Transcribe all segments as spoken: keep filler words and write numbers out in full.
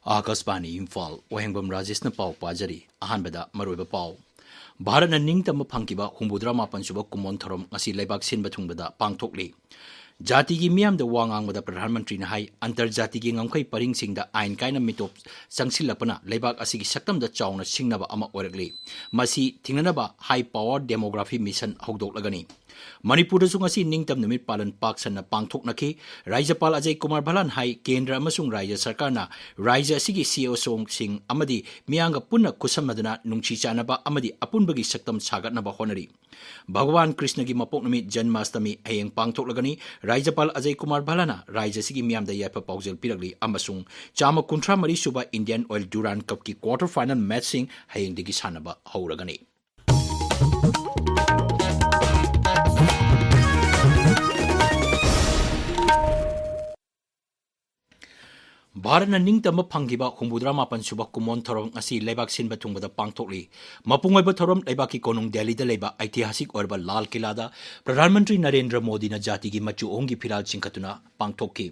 ꯑꯥꯀꯥꯁꯕꯥꯅꯤ ꯏꯝꯐꯥꯜ, ꯋꯥꯍꯦꯡꯕꯝ ꯔꯥꯖꯦꯁꯅ ꯄꯥꯎ ꯄꯥꯖꯔꯤ꯫ ꯑꯍꯥꯟꯕꯗ ꯃꯔꯨꯑꯣꯏꯕ ꯄꯥꯎ꯫ ꯚꯥꯔꯠꯅ ꯅꯤꯡꯇꯝꯕ ꯐꯪꯈꯤꯕ ꯍꯨꯝꯐꯨꯇꯔꯥ ꯃꯥꯄꯟ ꯁꯨꯕ ꯀꯨꯝꯑꯣꯟ ꯊꯧꯔꯝ ꯉꯁꯤ ꯂꯩꯕꯥꯛ ꯁꯤꯟꯕ ꯊꯨꯡꯕꯗ ꯄꯥꯡꯊꯣꯛꯂꯤ꯫ ꯖꯥꯇꯤꯒꯤ ꯃꯤꯌꯥꯝꯗ ꯋꯥ ꯉꯥꯡꯕꯗ ꯄ꯭ꯔꯙꯥꯟ ꯃꯟꯇ꯭ꯔꯤꯅ ꯍꯥꯏ, ꯑꯟꯇꯔꯖꯥꯇꯤꯒꯤ ꯉꯝꯈꯩ ꯄꯔꯤꯡꯁꯤꯡꯗ ꯑꯥꯏꯟ ꯀꯥꯏꯅ ꯃꯤꯇꯣꯞ ꯆꯪꯁꯤꯜꯂꯛꯄꯅ ꯂꯩꯕꯥꯛ ꯑꯁꯤꯒꯤ ꯁꯛꯇꯝꯗ ꯆꯥꯎꯅ ꯁꯤꯡꯅꯕ ꯑꯃ ꯑꯣꯏꯔꯛꯂꯤ꯫ ꯃꯁꯤ ꯊꯤꯡꯅꯅꯕ High Power Demography Mission ꯍꯧꯗꯣꯛꯂꯒꯅꯤ꯫ ꯃꯅꯤꯄꯨꯔꯗꯁꯨ ꯉꯁꯤ ꯅꯤꯡꯇꯝ ꯅꯨꯃꯤꯠ ꯄꯥꯂꯟ ꯄꯥꯛ ꯁꯟꯅ ꯄꯥꯡꯊꯣꯛꯅꯈꯤ꯫ ꯔꯥꯖ꯭ꯌꯄꯥꯜ ꯑꯖꯌ ꯀꯨꯃꯥꯔ ꯚꯜꯂꯥꯟ ꯍꯥꯏ, ꯀꯦꯟꯗ꯭ꯔ ꯑꯃꯁꯨꯡ ꯔꯥꯖ꯭ꯌ ꯁꯔꯀꯥꯔꯅ ꯔꯥꯖ꯭ꯌ ꯑꯁꯤꯒꯤ ꯁꯤ ꯑꯦꯁ ꯑꯣꯁꯤꯡ ꯑꯃꯗꯤ ꯃꯤꯌꯥꯝꯒ ꯄꯨꯟꯅ ꯈꯨꯠꯁꯝꯅꯗꯨꯅ ꯅꯨꯡꯁꯤ ꯆꯥꯟꯅꯕ ꯑꯃꯗꯤ ꯑꯄꯨꯟꯕꯒꯤ ꯁꯛꯇꯝ ꯁꯥꯒꯠꯅꯕ ꯍꯣꯠꯅꯔꯤ꯫ ꯚꯒꯋꯥꯟ ꯀ꯭ꯔꯤꯁꯅꯒꯤ ꯃꯄꯣꯛ ꯅꯨꯃꯤꯠ ꯖꯟꯃꯥꯁꯇꯃꯤ ꯍꯌꯦꯡ ꯄꯥꯡꯊꯣꯛꯂꯒꯅꯤ꯫ ꯔꯥꯖ꯭ꯌꯄꯥꯜ ꯑꯖꯌ ꯀꯨꯃꯥꯔ ꯚꯜꯂꯥꯟꯅ ꯔꯥꯖ꯭ꯌ ꯑꯁꯤꯒꯤ ꯃꯤꯌꯥꯝꯗ ꯌꯥꯏꯐ ꯄꯥꯎꯖꯦꯜ ꯄꯤꯔꯛꯂꯤ ꯑꯃꯁꯨꯡ ꯆꯥꯝꯃ ꯀꯨꯟꯊ꯭ꯔꯥ ꯃꯔꯤ ꯁꯨꯕ Indian Oil Durand Cupꯀꯤ quarter final matchꯁꯤꯡ ꯍꯌꯦꯡꯗꯒꯤ ꯁꯥꯟꯅꯕ ꯍꯧꯔꯒꯅꯤ꯫ ꯚꯥꯔꯠꯅ ꯅꯤꯡꯇꯝꯕ ꯐꯪꯈꯤꯕ ꯍꯨꯝꯐꯨꯇꯔꯥ ꯃꯥꯄꯟ ꯁꯨꯕ ꯀꯨꯝꯑꯣꯟ ꯊꯧꯔꯝ ꯉꯁꯤ ꯂꯩꯕꯥꯛ ꯁꯤꯟꯕ ꯊꯨꯡꯕꯗ ꯄꯥꯡꯊꯣꯛꯂꯤ꯫ ꯃꯄꯨꯡ ꯑꯣꯏꯕ ꯊꯧꯔꯝ ꯂꯩꯕꯥꯛꯀꯤ ꯀꯣꯅꯨꯡ ꯗꯦꯜꯂꯤꯗ ꯂꯩꯕ ꯑꯩꯇꯤꯍꯥꯁꯤꯛ ꯑꯣꯏꯔꯕ ꯂꯥꯜ ꯀꯤꯂꯥꯗ ꯄ꯭ꯔꯙꯥꯟ ꯃꯟꯇ꯭ꯔꯤ ꯅꯔꯦꯟꯗ꯭ꯔ ꯃꯣꯗꯤꯅ ꯖꯥꯇꯤꯒꯤ ꯃꯆꯨ ꯑꯍꯨꯝꯒꯤ ꯐꯤꯔꯥꯜ ꯆꯤꯡꯈꯠꯇꯨꯅ ꯄꯥꯡꯊꯣꯛꯈꯤ꯫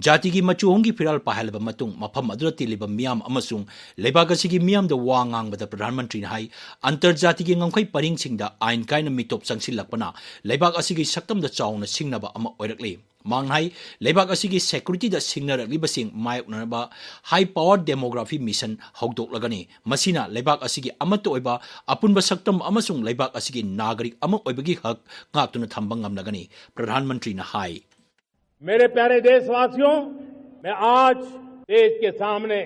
ꯖꯥꯇꯤꯒꯤ ꯃꯆꯨ ꯑꯍꯨꯝꯒꯤ ꯐꯤꯔꯥꯜ ꯄꯥꯏꯍꯜꯂꯕ ꯃꯇꯨꯡ ꯃꯐꯝ ꯑꯗꯨꯗ ꯇꯤꯜꯂꯤꯕ ꯃꯤꯌꯥꯝ ꯑꯃꯁꯨꯡ ꯂꯩꯕꯥꯛ ꯑꯁꯤꯒꯤ ꯃꯤꯌꯥꯝꯗ ꯋꯥ ꯉꯥꯡꯕꯗ ꯄ꯭ꯔꯙꯥꯟ ꯃꯟꯇ꯭ꯔꯤꯅ ꯍꯥꯏ, ꯑꯟꯇꯔꯖꯥꯇꯤꯒꯤ ꯉꯝꯈꯩ ꯄꯔꯤꯡꯁꯤꯡꯗ ꯑꯥꯏꯟ ꯀꯥꯏꯅ ꯃꯤꯇꯣꯞ ꯆꯪꯁꯤꯜꯂꯛꯄꯅ ꯂꯩꯕꯥꯛ ꯑꯁꯤꯒꯤ ꯁꯛꯇꯝꯗ ꯆꯥꯎꯅ ꯁꯤꯡꯅꯕ ꯑꯃ ꯑꯣꯏꯔꯛꯂꯤ꯫ ꯃꯍꯥꯛꯅ ꯍꯥꯏ, ꯂꯩꯕꯥꯛ ꯑꯁꯤꯒꯤ securityꯗ ꯁꯤꯡꯅꯔꯛꯂꯤꯕꯁꯤꯡ ꯃꯥꯌꯣꯛꯅꯅꯕ High Power Demography Mission ꯍꯧꯗꯣꯛꯂꯒꯅꯤ꯫ ꯃꯁꯤꯅ ꯂꯩꯕꯥꯛ ꯑꯁꯤꯒꯤ ꯑꯃꯠꯇ ꯑꯣꯏꯕ ꯑꯄꯨꯟꯕ ꯁꯛꯇꯝ ꯑꯃꯁꯨꯡ ꯂꯩꯕꯥꯛ ꯑꯁꯤꯒꯤ ꯅꯥꯒꯔꯤꯛ ꯑꯃ ꯑꯣꯏꯕꯒꯤ ꯍꯛ ꯉꯥꯛꯇꯨꯅ ꯊꯝꯕ ꯉꯝꯂꯒꯅꯤ, ꯄ꯭ꯔꯙꯥꯟ ꯃꯟꯇ꯭ꯔꯤꯅ ꯍꯥꯏ꯫ मेरे प्यारे देशवासियों, मैं आज देश के सामने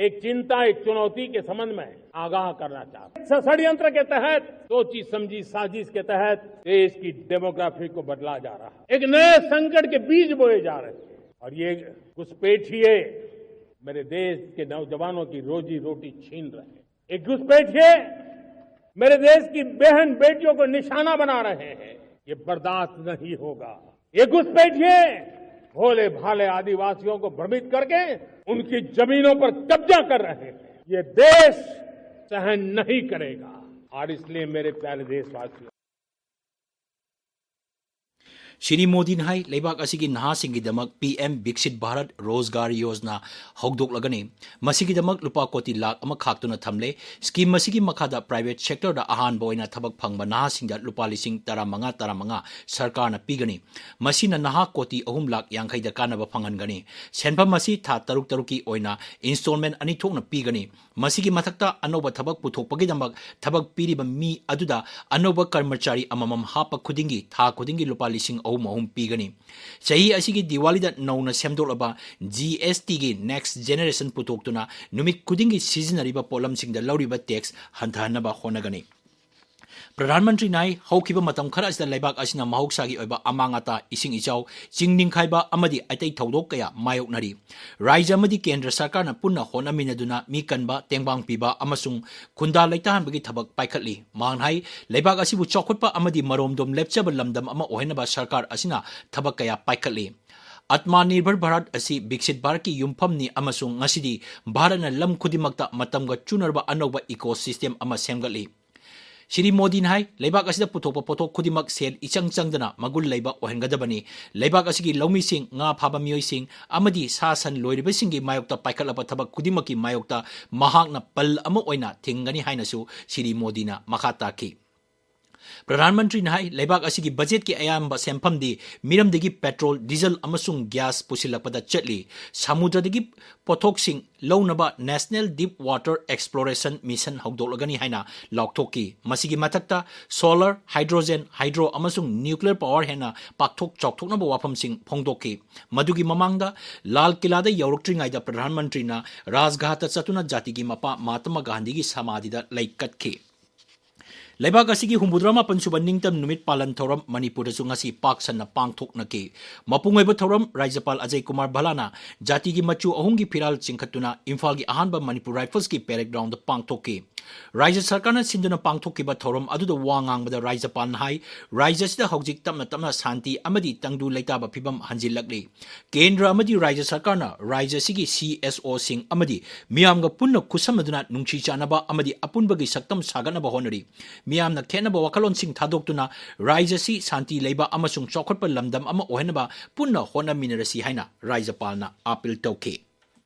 एक चिंता, एक चुनौती के संबंध में आगाह करना चाहता हूं। षड्यंत्र के तहत, सोची समझी साजिश के तहत देश की डेमोग्राफी को बदला जा रहा है, एक नए संकट के बीज बोए जा रहे हैं और ये घुसपैठिए मेरे देश के नौजवानों की रोजी रोटी छीन रहे हैं। ये घुसपैठिए मेरे देश की बहन बेटियों को निशाना बना रहे हैं। ये बर्दाश्त नहीं होगा। ये घुसपैठिए भोले भाले आदिवासियों को भ्रमित करके उनकी जमीनों पर कब्जा कर रहे हैं। ये देश सहन नहीं करेगा। और इसलिए मेरे प्यारे देशवासियों, ꯁ꯭ꯔꯤ ꯃꯣꯗꯤꯅ ꯍꯥꯏ, ꯂꯩꯕꯥꯛ ꯑꯁꯤꯒꯤ ꯅꯍꯥꯁꯤꯡꯒꯤꯗꯃꯛ ꯄꯤ ꯑꯦꯝ ꯕꯤꯛꯁꯤꯠ ꯚꯥꯔꯠ ꯔꯣꯖꯒꯥꯔ ꯌꯣꯖꯅꯥ ꯍꯧꯗꯣꯛꯂꯒꯅꯤ꯫ ꯃꯁꯤꯒꯤꯗꯃꯛ ꯂꯨꯄꯥ ꯀꯣꯇꯤ ꯂꯥꯈ ꯑꯃ ꯈꯥꯛꯇꯨꯅ ꯊꯝꯂꯦ꯫ ꯁ꯭ꯀꯤꯝ ꯑꯁꯤꯒꯤ ꯃꯈꯥꯗ ꯄ꯭ꯔꯥꯏꯚꯦꯠ ꯁꯦꯛꯇꯔꯗ ꯑꯍꯥꯟꯕ ꯑꯣꯏꯅ ꯊꯕꯛ ꯐꯪꯕ ꯅꯍꯥꯁꯤꯡꯗ ꯂꯨꯄꯥ ꯂꯤꯁꯤꯡ ꯇꯔꯥꯃꯉꯥ, ꯇꯔꯥꯃꯉꯥ ꯁꯔꯀꯥꯔꯅ ꯄꯤꯒꯅꯤ꯫ ꯃꯁꯤꯅ ꯅꯍꯥ ꯀꯣꯇꯤ ꯑꯍꯨꯝ ꯂꯥꯈ ꯌꯥꯡꯈꯩꯗ ꯀꯥꯟꯅꯕ ꯐꯪꯍꯟꯒꯅꯤ꯫ ꯁꯦꯟꯐꯝ ꯑꯁꯤ ꯊꯥ ꯇꯔꯨꯛ ꯇꯔꯨꯛꯀꯤ ꯑꯣꯏꯅ ꯏꯟꯁꯇꯣꯜꯃꯦꯟ ꯑꯅꯤ ꯊꯣꯛꯅ ꯄꯤꯒꯅꯤ꯫ ꯃꯁꯤꯒꯤ ꯃꯊꯛꯇ ꯑꯅꯧꯕ ꯊꯕꯛ ꯄꯨꯊꯣꯛꯄꯒꯤꯗꯃꯛ ꯊꯕꯛ ꯄꯤꯔꯤꯕ ꯃꯤ ꯑꯗꯨꯗ ꯑꯅꯧꯕ ꯀꯔꯃꯆꯥꯔꯤ ꯑꯃꯃꯝ ꯍꯥꯞꯄ ꯈꯨꯗꯤꯡꯒꯤ ꯊꯥ ꯈꯨꯗꯤꯡꯒꯤ ꯂꯨꯄꯥ ꯂꯤꯁꯤꯡ ꯑꯍꯨꯝ ꯑꯍꯨꯝ ꯄꯤꯒꯅꯤ꯫ ꯆꯍꯤ ꯑꯁꯤꯒꯤ ꯗꯤꯋꯥꯂꯤꯗ ꯅꯧꯅ ꯁꯦꯝꯗꯣꯛꯂꯕ ꯖꯤ ꯑꯦꯁ ꯇꯤꯒꯤ ꯅꯦꯛꯁ ꯖꯦꯅꯦꯔꯦꯁꯟ ꯄꯨꯊꯣꯛꯇꯨꯅ ꯅꯨꯃꯤꯠ ꯈꯨꯗꯤꯡꯒꯤ ꯁꯤꯖꯤꯟꯅꯔꯤꯕ ꯄꯣꯠꯂꯝꯁꯤꯡꯗ ꯂꯧꯔꯤꯕ ꯇꯦꯛꯁ ꯍꯟꯊꯍꯟꯅꯕ ꯍꯣꯠꯅꯒꯅꯤ꯫ ꯄ꯭ꯔꯙꯥꯟ ꯃꯟꯇ꯭ꯔꯤꯅ ꯍꯥꯏ, ꯍꯧꯈꯤꯕ ꯃꯇꯝ ꯈꯔ ꯑꯁꯤꯗ ꯂꯩꯕꯥꯛ ꯑꯁꯤꯅ ꯃꯍꯧꯁꯥꯒꯤ ꯑꯣꯏꯕ ꯑꯃꯥꯡ ꯑꯇꯥ, ꯏꯁꯤꯡ ꯏꯆꯥꯎ, ꯆꯤꯡ ꯅꯤꯡꯈꯥꯏꯕ ꯑꯃꯗꯤ ꯑꯇꯩ ꯊꯧꯗꯣꯛ ꯀꯌꯥ ꯃꯥꯌꯣꯛꯅꯔꯤ꯫ ꯔꯥꯖ꯭ꯌ ꯑꯃꯗꯤ ꯀꯦꯟꯗ꯭ꯔ ꯁꯔꯀꯥꯔꯅ ꯄꯨꯟꯅ ꯍꯣꯠꯅꯃꯤꯟꯅꯗꯨꯅ ꯃꯤ ꯀꯟꯕ, ꯇꯦꯡꯕꯥꯡ ꯄꯤꯕ ꯑꯃꯁꯨꯡ ꯈꯨꯟꯗꯥ ꯂꯩꯇꯥꯍꯟꯕꯒꯤ ꯊꯕꯛ ꯄꯥꯏꯈꯠꯂꯤ꯫ ꯃꯍꯥꯛꯅ ꯍꯥꯏ, ꯂꯩꯕꯥꯛ ꯑꯁꯤꯕꯨ ꯆꯥꯎꯈꯠꯄ ꯑꯃꯗꯤ ꯃꯔꯣꯝꯗꯣꯝ ꯂꯦꯞꯆꯕ ꯂꯝꯗꯝ ꯑꯃ ꯑꯣꯏꯍꯟꯅꯕ ꯁꯔꯀꯥꯔ ꯑꯁꯤꯅ ꯊꯕꯛ ꯀꯌꯥ ꯄꯥꯏꯈꯠꯂꯤ꯫ ꯑꯠꯃꯥ ꯅꯤꯔꯚꯔ ꯚꯥꯔꯠ ꯑꯁꯤ ꯕꯤꯛꯁꯤꯠ ꯚꯥꯔꯠꯀꯤ ꯌꯨꯝꯐꯝꯅꯤ ꯑꯃꯁꯨꯡ ꯉꯁꯤꯗꯤ ꯚꯥꯔꯠꯅ ꯂꯝ ꯈꯨꯗꯤꯡꯃꯛꯇ ꯃꯇꯝꯒ ꯆꯨꯅꯔꯕ ꯑꯅꯧꯕ ꯏꯀꯣ ꯁꯤꯁꯇꯦꯝ ꯑꯃ ꯁꯦꯝꯒꯠꯂꯤ꯫ ꯁ꯭ꯔꯤ ꯃꯣꯗꯤꯅ ꯍꯥꯏ, ꯂꯩꯕꯥꯛ ꯑꯁꯤꯗ ꯄꯨꯊꯣꯛꯄ ꯄꯣꯠꯊꯣꯛ ꯈꯨꯗꯤꯡꯃꯛ ꯁꯦꯜ ꯏꯆꯪ ꯆꯪꯗꯅ ꯃꯒꯨꯟ ꯂꯩꯕ ꯑꯣꯏꯍꯟꯒꯗꯕꯅꯤ꯫ ꯂꯩꯕꯥꯛ ꯑꯁꯤꯒꯤ ꯂꯧꯃꯤꯁꯤꯡ, ꯉꯥ ꯐꯥꯕ ꯃꯤꯑꯣꯏꯁꯤꯡ ꯑꯃꯗꯤ ꯁꯥ ꯁꯟ ꯂꯣꯏꯔꯤꯕꯁꯤꯡꯒꯤ ꯃꯥꯌꯣꯛꯇ ꯄꯥꯏꯈꯠꯂꯕ ꯊꯕꯛ ꯈꯨꯗꯤꯡꯃꯛꯀꯤ ꯃꯥꯌꯣꯛꯇ ꯃꯍꯥꯛꯅ ꯄꯜ ꯑꯃ ꯑꯣꯏꯅ ꯊꯤꯡꯒꯅꯤ ꯍꯥꯏꯅꯁꯨ ꯁ꯭ꯔꯤ ꯃꯣꯗꯤꯅ ꯃꯈꯥ ꯇꯥꯈꯤ꯫ ꯄ꯭ꯔꯙꯥꯟ ꯃꯟꯇ꯭ꯔꯤꯅ ꯍꯥꯏ, ꯂꯩꯕꯥꯛ ꯑꯁꯤꯒꯤ ꯕꯖꯦꯠꯀꯤ ꯑꯌꯥꯝꯕ ꯁꯦꯟꯐꯝꯗꯤ ꯃꯤꯔꯝꯗꯒꯤ ꯄꯦꯇ꯭ꯔꯣꯜ, ꯗꯤꯖꯜ ꯑꯃꯁꯨꯡ ꯒ꯭ꯌꯥꯁ ꯄꯨꯁꯤꯜꯂꯛꯄꯗ ꯆꯠꯂꯤ꯫ ꯁꯃꯨꯗ꯭ꯔꯗꯒꯤ ꯄꯣꯠꯊꯣꯛꯁꯤꯡ ꯂꯧꯅꯕ National Deep Water Exploration Mission ꯍꯧꯗꯣꯛꯂꯒꯅꯤ ꯍꯥꯏꯅ ꯂꯥꯎꯊꯣꯛꯈꯤ꯫ ꯃꯁꯤꯒꯤ ꯃꯊꯛꯇ solar, hydrogen, hydro ꯑꯃꯁꯨꯡ nuclear power ꯍꯦꯟꯅ ꯄꯥꯛꯊꯣꯛ ꯆꯥꯎꯊꯣꯛꯅꯕ ꯋꯥꯐꯝꯁꯤꯡ ꯐꯣꯡꯗꯣꯛꯈꯤ꯫ ꯃꯗꯨꯒꯤ ꯃꯃꯥꯡꯗ ꯂꯥꯜ ꯀꯤꯂꯥꯗ ꯌꯧꯔꯛꯇ꯭ꯔꯤꯉꯩꯗ ꯄ꯭ꯔꯙꯥꯟ ꯃꯟꯇ꯭ꯔꯤꯅ ꯔꯥꯖꯘꯥꯠꯇ ꯆꯠꯇꯨꯅ ꯖꯥꯇꯤꯒꯤ ꯃꯄꯥ ꯃꯍꯥꯇꯃꯥ ꯒꯥꯟꯙꯤꯒꯤ ꯁꯃꯥꯙꯤꯗ ꯂꯩ ꯀꯠꯈꯤ꯫ ꯂꯩꯕꯥꯛ ꯑꯁꯤꯒꯤ ꯍꯨꯝꯐꯨꯇꯔꯥ ꯃꯥꯄꯟ ꯁꯨꯕ ꯅꯤꯡꯇꯝ ꯅꯨꯃꯤꯠ ꯄꯥꯂꯟ ꯊꯧꯔꯝ ꯃꯅꯤꯄꯨꯔꯗꯁꯨ ꯉꯁꯤ ꯄꯥꯛ ꯁꯟꯅ ꯄꯥꯡꯊꯣꯛꯅꯈꯤ꯫ ꯃꯄꯨꯡ ꯑꯣꯏꯕ ꯊꯧꯔꯝ ꯔꯥꯖ꯭ꯌꯄꯥꯜ ꯑꯖꯌ ꯀꯨꯃꯥꯔ ꯚꯜꯂꯥꯅ ꯖꯥꯇꯤꯒꯤ ꯃꯆꯨ ꯑꯍꯨꯝꯒꯤ ꯐꯤꯔꯥꯜ ꯆꯤꯡꯈꯠꯇꯨꯅ ꯏꯝꯐꯥꯜꯒꯤ ꯑꯍꯥꯟꯕ ꯃꯅꯤꯄꯨꯔ ꯔꯥꯏꯐꯜꯁꯀꯤ parade groundꯗ ꯄꯥꯡꯊꯣꯛꯈꯤ꯫ ꯔꯥꯖ꯭ꯌ ꯁꯔꯀꯥꯔꯅ ꯁꯤꯟꯗꯨꯅ ꯄꯥꯡꯊꯣꯛꯈꯤꯕ ꯊꯧꯔꯝ ꯑꯗꯨꯗ ꯋꯥ ꯉꯥꯡꯕꯗ ꯔꯥꯖ꯭ꯌꯄꯥꯜꯅ ꯍꯥꯏ, ꯔꯥꯖ꯭ꯌ ꯑꯁꯤꯗ ꯍꯧꯖꯤꯛ ꯇꯞꯅ ꯇꯞꯅ ꯁꯥꯟꯇꯤ ꯑꯃꯗꯤ ꯇꯪꯗꯨ ꯂꯩꯇꯥꯕ ꯐꯤꯕꯝ ꯍꯟꯖꯤꯜꯂꯛꯂꯤ꯫ ꯀꯦꯟꯗ꯭ꯔ ꯑꯃꯗꯤ ꯔꯥꯖ꯭ꯌ ꯁꯔꯀꯥꯔꯅ ꯔꯥꯖ꯭ꯌ ꯑꯁꯤꯒꯤ ꯁꯤ ꯑꯦꯁ ꯑꯣꯁꯤꯡ ꯑꯃꯗꯤ ꯃꯤꯌꯥꯝꯒ ꯄꯨꯟꯅ ꯈꯨꯠꯁꯝꯅꯗꯨꯅ ꯅꯨꯡꯁꯤ ꯆꯥꯟꯅꯕ ꯑꯃꯗꯤ ꯑꯄꯨꯟꯕꯒꯤ ꯁꯛꯇꯝ ꯁꯥꯒꯠꯅꯕ ꯍꯣꯠꯅꯔꯤ꯫ ꯃꯤꯌꯥꯝꯅ ꯈꯦꯠꯅꯕ ꯋꯥꯈꯜꯂꯣꯟꯁꯤꯡ ꯊꯥꯗꯣꯛꯇꯨꯅ ꯔꯥꯏꯖ ꯑꯁꯤ ꯁꯥꯟꯇꯤ ꯂꯩꯕ ꯑꯃꯁꯨꯡ ꯆꯥꯎꯈꯠꯄ ꯂꯝꯗꯝ ꯑꯃ ꯑꯣꯏꯍꯟꯅꯕ ꯄꯨꯟꯅ ꯍꯣꯠꯅꯃꯤꯟꯅꯔꯁꯤ ꯍꯥꯏꯅ ꯔꯥꯏꯖꯄꯥꯜꯅ ꯑꯥꯄꯤꯜ ꯇꯧꯈꯤ꯫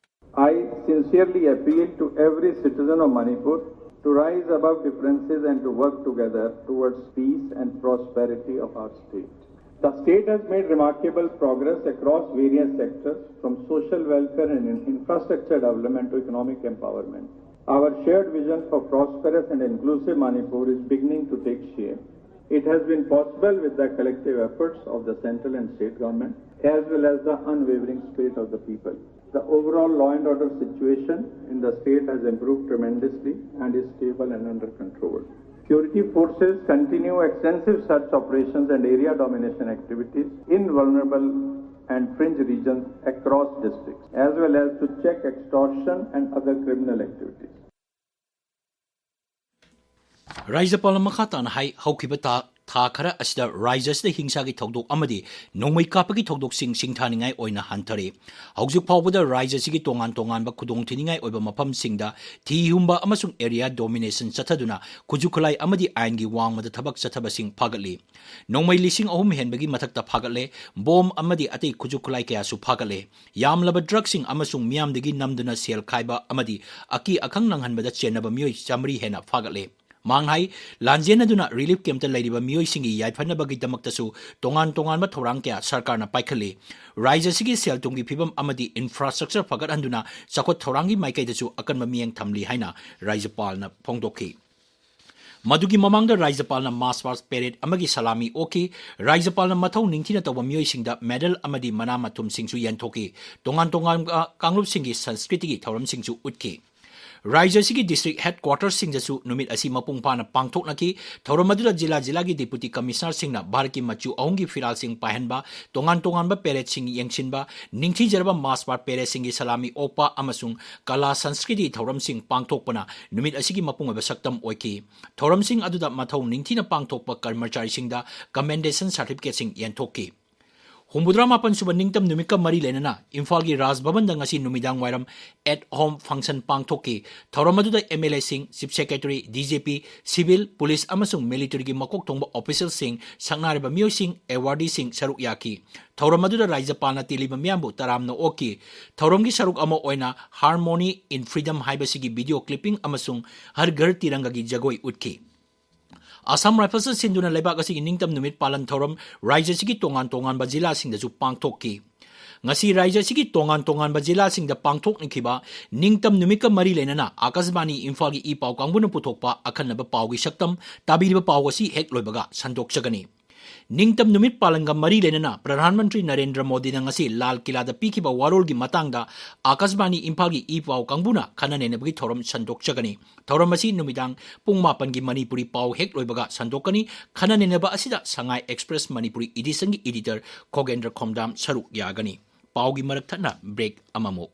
I sincerely appeal to every citizen of Manipur to rise above differences and to work together towards peace and prosperity of our state. The state has made remarkable progress across various sectors, from social welfare and in- infrastructure development to economic empowerment. Our shared vision for prosperous and inclusive Manipur is beginning to take shape. It has been possible with the collective efforts of the central and state government, as well as the unwavering spirit of the people. The overall law and order situation in the state has improved tremendously and is stable and under control. Security forces continue extensive search operations and area domination activities in vulnerable and fringe regions across districts, as well as to check extortion and other criminal activities. ꯔꯥꯏꯖꯄꯥꯜꯅ ꯃꯈꯥ ꯇꯥꯅ ꯍꯥꯏ, ꯍꯧꯈꯤꯕ ꯊꯥ ꯊꯥ ꯈꯔ ꯑꯁꯤꯗ ꯔꯥꯏꯖ ꯑꯁꯤꯗ ꯍꯤꯡꯁꯥꯒꯤ ꯊꯧꯗꯣꯛ ꯑꯃꯗꯤ ꯅꯣꯡꯃꯩ ꯀꯥꯞꯄꯒꯤ ꯊꯧꯗꯣꯛꯁꯤꯡ ꯁꯤꯡꯊꯥꯅꯤꯡꯉꯥꯏ ꯑꯣꯏꯅ ꯍꯟꯊꯔꯦ꯫ ꯍꯧꯖꯤꯛ ꯐꯥꯎꯕꯗ ꯔꯥꯏꯖ ꯑꯁꯤꯒꯤ ꯇꯣꯉꯥꯟ ꯇꯣꯉꯥꯟꯕ ꯈꯨꯗꯣꯡꯊꯤꯅꯤꯡꯉꯥꯏ ꯑꯣꯏꯕ ꯃꯐꯝꯁꯤꯡꯗ ꯊꯤ ꯍꯨꯝꯕ ꯑꯃꯁꯨꯡ ꯑꯦꯔꯤꯌꯥ ꯗꯣꯃꯤꯅꯦꯁꯟ ꯆꯠꯊꯗꯨꯅ ꯈꯨꯠꯁꯨ ꯈꯨꯠꯂꯥꯏ ꯑꯃꯗꯤ ꯑꯥꯏꯟꯒꯤ ꯋꯥꯡꯃꯗ ꯊꯕꯛ ꯆꯠꯊꯕꯁꯤꯡ ꯐꯥꯒꯠꯂꯤ꯫ ꯅꯣꯡꯃꯩ ꯂꯤꯁꯤꯡ ꯑꯍꯨꯝ ꯍꯦꯟꯕꯒꯤ ꯃꯊꯛꯇ ꯐꯥꯒꯠꯂꯦ꯫ ꯕꯣꯝ ꯑꯃꯗꯤ ꯑꯇꯩ ꯈꯨꯠꯁꯨ ꯈꯨꯠꯂꯥꯏ ꯀꯌꯥꯁꯨ ꯐꯥꯒꯠꯂꯦ꯫ ꯌꯥꯝꯂꯕ ꯗ꯭ꯔꯒꯁꯤꯡ ꯑꯃꯁꯨꯡ ꯃꯤꯌꯥꯝꯗꯒꯤ ꯅꯝꯗꯨꯅ ꯁꯦꯜ ꯈꯥꯏꯕ ꯑꯃꯗꯤ ꯑꯀꯤ ꯑꯈꯪ ꯅꯪꯍꯟꯕꯗ ꯆꯦꯟꯅꯕ ꯃꯤꯑꯣꯏ ꯆꯥꯃꯔꯤ ꯍꯦꯟꯅ ꯐꯥꯒꯠꯂꯦ꯫ ꯃꯥꯡ ꯍꯥꯏ, ꯂꯥꯟꯖꯦꯟꯅꯗꯨꯅ ꯔꯤꯂꯤꯐ ꯀꯦꯝꯞꯇ ꯂꯩꯔꯤꯕ ꯃꯤꯑꯣꯏꯁꯤꯡꯒꯤ ꯌꯥꯏꯐꯅꯕꯒꯤꯗꯃꯛꯇꯁꯨ ꯇꯣꯉꯥꯟ ꯇꯣꯉꯥꯟꯕ ꯊꯧꯔꯥꯡ ꯀꯌꯥ ꯁꯔꯀꯥꯔꯅ ꯄꯥꯏꯈꯠꯂꯤ꯫ ꯔꯥꯏꯖ ꯑꯁꯤꯒꯤ ꯁꯦꯜ ꯊꯨꯝꯒꯤ ꯐꯤꯕꯝ ꯑꯃꯗꯤ ꯏꯟꯐ꯭ꯔꯥꯁ꯭ꯇ꯭ꯔꯛꯆꯔ ꯐꯒꯠꯍꯟꯗꯨꯅ ꯆꯥꯎꯈꯠ ꯊꯧꯔꯥꯡꯒꯤ ꯃꯥꯏꯀꯩꯗꯁꯨ ꯑꯀꯟꯕ ꯃꯤꯠꯌꯦꯡ ꯊꯝꯂꯤ ꯍꯥꯏꯅ ꯔꯥꯏꯖꯄꯥꯜꯅ ꯐꯣꯡꯗꯣꯛꯈꯤ꯫ ꯃꯗꯨꯒꯤ ꯃꯃꯥꯡꯗ ꯔꯥꯏꯖꯄꯥꯜꯅ ꯃꯥꯔꯆ ꯄꯥꯁ ꯄꯦꯔꯦꯗ ꯑꯃꯒꯤ ꯁꯂꯥꯃꯤ ꯑꯣꯛꯈꯤ꯫ ꯔꯥꯏꯖꯄꯥꯜꯅ ꯃꯊꯧ ꯅꯤꯡꯊꯤꯅ ꯇꯧꯕ ꯃꯤꯑꯣꯏꯁꯤꯡꯗ ꯃꯦꯗꯜ ꯑꯃꯗꯤ ꯃꯅꯥ ꯃꯊꯨꯝꯁꯤꯡꯁꯨ ꯌꯦꯟꯊꯣꯛꯈꯤ꯫ ꯇꯣꯉꯥꯟ ꯇꯣꯉꯥꯟꯕ ꯀꯥꯡꯂꯨꯞꯁꯤꯡꯒꯤ ꯁꯪꯁꯀ꯭ꯔꯤꯇꯤꯒꯤ ꯊꯧꯔꯝꯁꯤꯡꯁꯨ ꯎꯠꯈꯤ꯫ ꯔꯥꯏꯖ ꯑꯁꯤꯒꯤ ꯗꯤꯁꯇ꯭ꯔꯤꯛ ꯍꯦꯗꯀ꯭ꯋꯥꯇꯔꯁꯤꯡꯗꯁꯨ ꯅꯨꯃꯤꯠ ꯑꯁꯤ ꯃꯄꯨꯡ ꯐꯥꯅ ꯄꯥꯡꯊꯣꯛꯅꯈꯤ꯫ ꯊꯧꯔꯝ ꯑꯗꯨꯗ ꯖꯤꯂꯥ ꯖꯤꯂꯥꯒꯤ ꯗꯤꯄꯨꯇꯤ ꯀꯃꯤꯁꯅꯔꯁꯤꯡꯅ ꯚꯥꯔꯠꯀꯤ ꯃꯆꯨ ꯑꯍꯨꯝꯒꯤ ꯐꯤꯔꯥꯜꯁꯤꯡ ꯄꯥꯏꯍꯟꯕ, ꯇꯣꯉꯥꯟ ꯇꯣꯉꯥꯟꯕ ꯄꯦꯔꯦꯗꯁꯤꯡ ꯌꯦꯡꯁꯤꯟꯕ, ꯅꯤꯡꯊꯤꯖꯔꯕ ꯃꯥꯔꯆ ꯄꯥꯁ ꯄꯦꯔꯦꯗꯁꯤꯡꯒꯤ ꯁꯂꯥꯃꯤ ꯑꯣꯛꯄ ꯑꯃꯁꯨꯡ ꯀꯂꯥ ꯁꯪꯁꯀ꯭ꯔꯤꯇꯤ ꯊꯧꯔꯝꯁꯤꯡ ꯄꯥꯡꯊꯣꯛꯄꯅ ꯅꯨꯃꯤꯠ ꯑꯁꯤꯒꯤ ꯃꯄꯨꯡ ꯑꯣꯏꯕ ꯁꯛꯇꯝ ꯑꯣꯏꯈꯤ꯫ ꯊꯧꯔꯝꯁꯤꯡ ꯑꯗꯨꯗ ꯃꯊꯧ ꯅꯤꯡꯊꯤꯅ ꯄꯥꯡꯊꯣꯛꯄ ꯀꯔꯃꯆꯥꯔꯤꯁꯤꯡꯗ ꯀꯃꯦꯟꯗꯦꯁꯟ ꯁꯥꯔꯇꯤꯐꯤꯀꯦꯠꯁꯤꯡ ꯌꯦꯟꯊꯣꯛꯈꯤ꯫ ꯍꯨꯝꯐꯨꯇꯔꯥ ꯃꯥꯄꯟ ꯁꯨꯕ ꯅꯤꯡꯇꯝ ꯅꯨꯃꯤꯠꯀ ꯃꯔꯤ ꯂꯩꯅꯅ ꯏꯝꯐꯥꯜꯒꯤ ꯔꯥꯖ ꯚꯕꯟꯗ ꯉꯁꯤ ꯅꯨꯃꯤꯗꯥꯡ ꯋꯥꯏꯔꯝ at home function ꯄꯥꯡꯊꯣꯛꯈꯤ꯫ ꯊꯧꯔꯝ ꯑꯗꯨꯗ M L Aꯁꯤꯡ, Chief Secretary, D G P, civil, police ꯑꯃꯁꯨꯡ militaryꯒꯤ ꯃꯀꯣꯛ ꯊꯣꯡꯕ officialꯁꯤꯡ, ꯁꯛꯅꯥꯏꯔꯕ ꯃꯤꯑꯣꯏꯁꯤꯡ, awardee ꯁꯤꯡ ꯁꯔꯨꯛ ꯌꯥꯈꯤ꯫ ꯊꯧꯔꯝ ꯑꯗꯨꯗ ꯔꯥꯏꯖꯄꯥꯜꯅ ꯇꯤꯜꯂꯤꯕ ꯃꯤꯌꯥꯝꯕꯨ ꯇꯔꯥꯝꯅ ꯑꯣꯛꯈꯤ꯫ ꯊꯧꯔꯝꯒꯤ ꯁꯔꯨꯛ ꯑꯃ ꯑꯣꯏꯅ Harmony in Freedom ꯍꯥꯏꯕꯁꯤꯒꯤ video clipping ꯑꯃꯁꯨꯡ ꯍꯔ ꯘꯔ ꯇꯤꯔꯪꯒꯒꯤ ꯖꯒꯣꯏ ꯎꯠꯈꯤ꯫ ꯑꯁꯥꯝ ꯔꯥꯏꯐꯜꯁꯅ ꯁꯤꯟꯗꯨꯅ ꯂꯩꯕꯥꯛ ꯑꯁꯤꯒꯤ ꯅꯤꯡꯇꯝ ꯅꯨꯃꯤꯠ ꯄꯥꯂꯟ ꯊꯧꯔꯝ ꯔꯥꯏꯖ꯭ꯌ ꯑꯁꯤꯒꯤ ꯇꯣꯉꯥꯟ ꯇꯣꯉꯥꯟꯕ ꯖꯤꯂꯥꯁꯤꯡꯗꯁꯨ ꯄꯥꯡꯊꯣꯛꯈꯤ꯫ ꯉꯁꯤ ꯔꯥꯏꯖ꯭ꯌ ꯑꯁꯤꯒꯤ ꯇꯣꯉꯥꯟ ꯇꯣꯉꯥꯟꯕ ꯖꯤꯂꯥꯁꯤꯡꯗ ꯄꯥꯡꯊꯣꯛꯅꯈꯤꯕ ꯅꯤꯡꯇꯝ ꯅꯨꯃꯤꯠꯀ ꯃꯔꯤ ꯂꯩꯅꯅ ꯑꯥꯀꯥꯁꯕꯥꯅꯤ ꯏꯝꯐꯥꯜꯒꯤ ꯏ ꯄꯥꯎ ꯀꯥꯡꯕꯨꯅ ꯄꯨꯊꯣꯛꯄ ꯑꯈꯟꯅꯕ ꯄꯥꯎꯒꯤ ꯁꯛꯇꯝ ꯇꯥꯕꯤꯔꯤꯕ ꯄꯥꯎ ꯑꯁꯤ ꯍꯦꯛ ꯂꯣꯏꯕꯒ ꯁꯟꯗꯣꯛꯆꯒꯅꯤ꯫ ꯅꯤꯡꯇꯝ ꯅꯨꯃꯤꯠ ꯄꯥꯂꯟꯒ ꯃꯔꯤ ꯂꯩꯅꯅ ꯄ꯭ꯔꯙꯥꯟ ꯃꯟꯇ꯭ꯔꯤ ꯅꯔꯦꯟꯗ꯭ꯔ ꯃꯣꯗꯤꯅ ꯉꯁꯤ ꯂꯥꯜ ꯀꯤꯂꯥꯗ ꯄꯤꯈꯤꯕ ꯋꯥꯔꯣꯜꯒꯤ ꯃꯇꯥꯡꯗ ꯑꯥꯀꯥꯁꯕꯥꯅꯤ ꯏꯝꯐꯥꯜꯒꯤ ꯏ ꯄꯥꯎ ꯀꯥꯡꯕꯨꯅ ꯈꯟꯅ ꯅꯩꯅꯕꯒꯤ ꯊꯧꯔꯝ ꯁꯟꯗꯣꯛꯆꯒꯅꯤ꯫ ꯊꯧꯔꯝ ꯑꯁꯤ ꯅꯨꯃꯤꯗꯥꯡ ꯄꯨꯡ ꯃꯥꯄꯟꯒꯤ ꯃꯅꯤꯄꯨꯔꯤ ꯄꯥꯎ ꯍꯦꯛ ꯂꯣꯏꯕꯒ ꯁꯟꯗꯣꯛꯀꯅꯤ꯫ ꯈꯟꯅ ꯅꯩꯅꯕ ꯑꯁꯤꯗ ꯁꯉꯥꯏ ꯑꯦꯛꯁꯄ꯭ꯔꯦꯁ ꯃꯅꯤꯄꯨꯔꯤ editionꯒꯤ editor ꯈꯣꯒꯦꯟꯗ꯭ꯔ ꯈꯣꯝꯗꯥꯝ ꯁꯔꯨꯛ ꯌꯥꯒꯅꯤ꯫ ꯄꯥꯎꯒꯤ ꯃꯔꯛ ꯊꯠꯅ break ꯑꯃꯃꯨꯛ꯫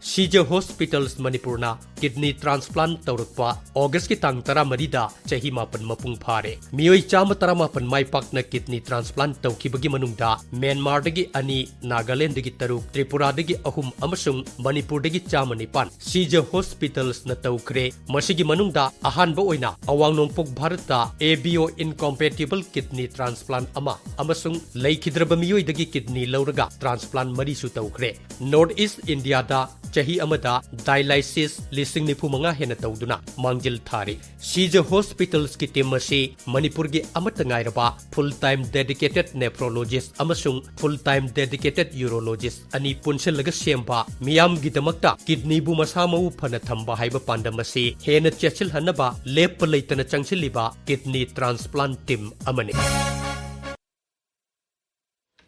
ꯁꯤꯖ ꯍꯣꯁꯄꯤꯇꯥꯜꯁ ꯃꯅꯤꯄꯨꯔꯅ ꯀꯤꯗꯅꯤ ꯇ꯭ꯔꯥꯟꯁꯄ꯭ꯂꯥꯟꯠ ꯇꯧꯔꯛꯄ ꯑꯣꯒꯁꯀꯤ ꯇꯥꯡ ꯇꯔꯥꯃꯔꯤꯗ ꯆꯍꯤ ꯃꯥꯄꯟ ꯃꯄꯨꯡ ꯐꯥꯔꯦ꯫ ꯃꯤꯑꯣꯏ ꯆꯥꯝꯃ ꯇꯔꯥꯃꯥꯄꯟ ꯃꯥꯏ ꯄꯥꯛꯅ ꯀꯤꯗꯅꯤ ꯇ꯭ꯔꯥꯟꯁꯄ꯭ꯂꯥꯟꯠ ꯇꯧꯈꯤꯕꯒꯤ ꯃꯅꯨꯡꯗ ꯃ꯭ꯌꯥꯟꯃꯥꯔꯗꯒꯤ ꯑꯅꯤ, ꯅꯥꯒꯥꯂꯦꯟꯗꯒꯤ ꯇꯔꯨꯛ, ꯇ꯭ꯔꯤꯄꯨꯔꯥꯗꯒꯤ ꯑꯍꯨꯝ ꯑꯃꯁꯨꯡ ꯃꯅꯤꯄꯨꯔꯗꯒꯤ ꯆꯥꯝꯃ ꯅꯤꯄꯥꯟ ꯁꯤꯖ ꯍꯣꯁꯄꯤꯇꯥꯜꯁꯅ ꯇꯧꯈ꯭ꯔꯦ꯫ ꯃꯁꯤꯒꯤ ꯃꯅꯨꯡꯗ ꯑꯍꯥꯟꯕ ꯑꯣꯏꯅ ꯑꯋꯥꯡ ꯅꯣꯡꯄꯣꯛ ꯚꯥꯔꯠꯇ A B O incompatible kidney transplant ꯑꯃ ꯑꯃꯁꯨꯡ ꯂꯩꯈꯤꯗ꯭ꯔꯕ ꯃꯤꯑꯣꯏꯗꯒꯤ ꯀꯤꯗꯅꯤ ꯂꯧꯔꯒ ꯇ꯭ꯔꯥꯟꯁꯄ꯭ꯂꯥꯟꯠ ꯃꯔꯤꯁꯨ ꯇꯧꯈ꯭ꯔꯦ꯫ ꯅꯣꯔꯠ ꯏꯁ꯭ꯠ ꯏꯟꯗꯤꯌꯥꯗ ꯆꯍꯤ ꯑꯃꯗ dialysis ꯂꯤꯁꯤꯡ ꯅꯤꯐꯨ ꯃꯉꯥ ꯍꯦꯟꯅ ꯇꯧꯗꯨꯅ ꯃꯥꯡꯖꯤꯜ ꯊꯥꯔꯤ꯫ ꯁꯤꯖ ꯍꯣꯁꯄꯤꯇꯥꯜꯁꯀꯤ ꯇꯤꯝ ꯑꯁꯤ ꯃꯅꯤꯄꯨꯔꯒꯤ ꯑꯃꯠꯇ ꯉꯥꯏꯔꯕ full time dedicated nephrologist ꯑꯃꯁꯨꯡ full time dedicated urologist ꯑꯅꯤ ꯄꯨꯟꯁꯤꯜꯂꯒ ꯁꯦꯝꯕ ꯃꯤꯌꯥꯝꯒꯤꯗꯃꯛꯇ ꯀꯤꯗꯅꯤꯕꯨ ꯃꯁꯥ ꯃꯎ ꯐꯅ ꯊꯝꯕ ꯍꯥꯏꯕ ꯄꯥꯟꯗꯝ ꯑꯁꯤ ꯍꯦꯟꯅ ꯆꯦꯠꯁꯤꯜꯍꯟꯅꯕ ꯂꯦꯞꯄ ꯂꯩꯇꯅ ꯆꯪꯁꯤꯜꯂꯤꯕ ꯀꯤꯗꯅꯤ ꯇ꯭ꯔꯥꯟꯁꯄ꯭ꯂꯥꯟꯠ ꯇꯤꯝ ꯑꯃꯅꯤ꯫